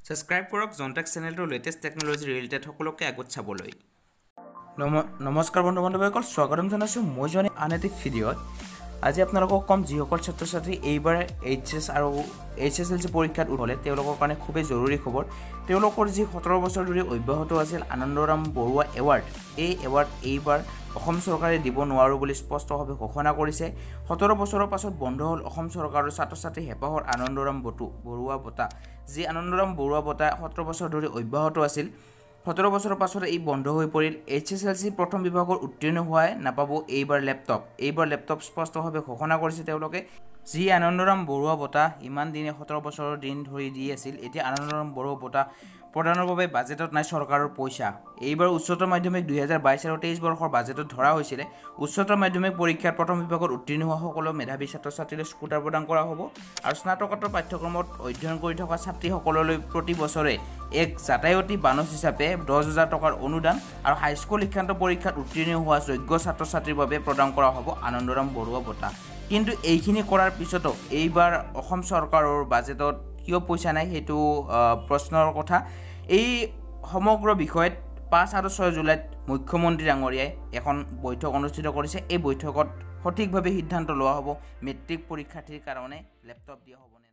Subscribe কৰক জনটেক চেনেলটোৰ latest technology related সকলোকে আগত চাবলৈ। নমস্কাৰ বন্ধু বান্ধৱীসকল, স্বাগতম জনাইছোঁ মই জনে আন এটি ভিডিঅ'ত। আজি আপোনালোকক ক'ম, যিসকল ছাত্ৰ ছাত্ৰী এইবাৰ এইচ এছ আৰু এইচএছএলচি পৰীক্ষাত হ'লে তেওঁলোকৰ কাৰণে খুবেই জৰুৰী খবৰ। তেওঁলোকৰ যি 17 বছৰ ধৰি অব্যাহত আছিল আনন্দৰাম বৰুৱা এৱাৰ্ড, এই এৱাৰ্ড এইবাৰ অসম চৰকাৰে দিব নোৱাৰোঁ বুলি স্পষ্টভাৱে ঘোষণা কৰিছে। 17 বছৰৰ পাছত বন্ধ হ'ল অসম চৰকাৰৰ ছাত্ৰ ছাত্ৰী হেঁপাহৰ আনন্দৰাম বৰুৱা বঁটা। যি আনন্দৰাম বৰুৱা বঁটা 17 বছৰ ধৰি অব্যাহত আছিল, 17 বছৰৰ পাছত এই বন্ধ হৈ পৰিল। এইচএছএলচি প্ৰথম বিভাগৰ উত্তীৰ্ণ হোৱাই নাপাব এইবাৰ লেপটপ। এইবাৰ লেপটপ স্পষ্টভাৱে ঘোষণা কৰিছে তেওঁলোকে। যি আনন্দৰাম বৰুৱা বঁটা ইমান দিনে 17 বছৰৰ দিন ধৰি দি আছিল, এতিয়া আনন্দৰাম বৰুৱা বঁটা প্ৰদানৰ বাবে বাজেটত নাই চৰকাৰৰ পইচা। এইবাৰ উচ্চতৰ মাধ্যমিক 2022 আৰু 23 বৰ্ষৰ বাজেটত ধৰা হৈছিলে, উচ্চতৰ মাধ্যমিক পৰীক্ষাত প্ৰথম বিভাগত উত্তীৰ্ণ হোৱা সকলো মেধাৱী ছাত্ৰ ছাত্ৰীলৈ স্কুটাৰ প্ৰদান কৰা হ'ব আৰু স্নাতকোত্তৰ পাঠ্যক্ৰমত অধ্যয়ন কৰি থকা ছাত্ৰীসকললৈ প্ৰতি বছৰে এক যাতায়াতী বানচ হিচাপে 10,000 টকাৰ অনুদান আৰু হাইস্কুল শিক্ষান্ত পৰীক্ষাত উত্তীৰ্ণ হোৱা যোগ্য ছাত্ৰ ছাত্ৰীৰ বাবে প্ৰদান কৰা হ'ব আনন্দৰাম বৰুৱা বঁটা। কিন্তু এইখিনি কৰাৰ পিছতো এইবাৰ অসম চৰকাৰৰ বাজেটত কিয় পইচা নাই, সেইটো প্ৰশ্নৰ কথা। এই সমগ্ৰ বিষয়ত 5 আৰু 6 জুলাইত মুখ্যমন্ত্ৰী ডাঙৰীয়াই এখন বৈঠক অনুষ্ঠিত কৰিছে। এই বৈঠকত সঠিকভাৱে সিদ্ধান্ত লোৱা হ'ব মেট্ৰিক পৰীক্ষাৰ্থীৰ কাৰণে লেপটপ দিয়া হ'বনে।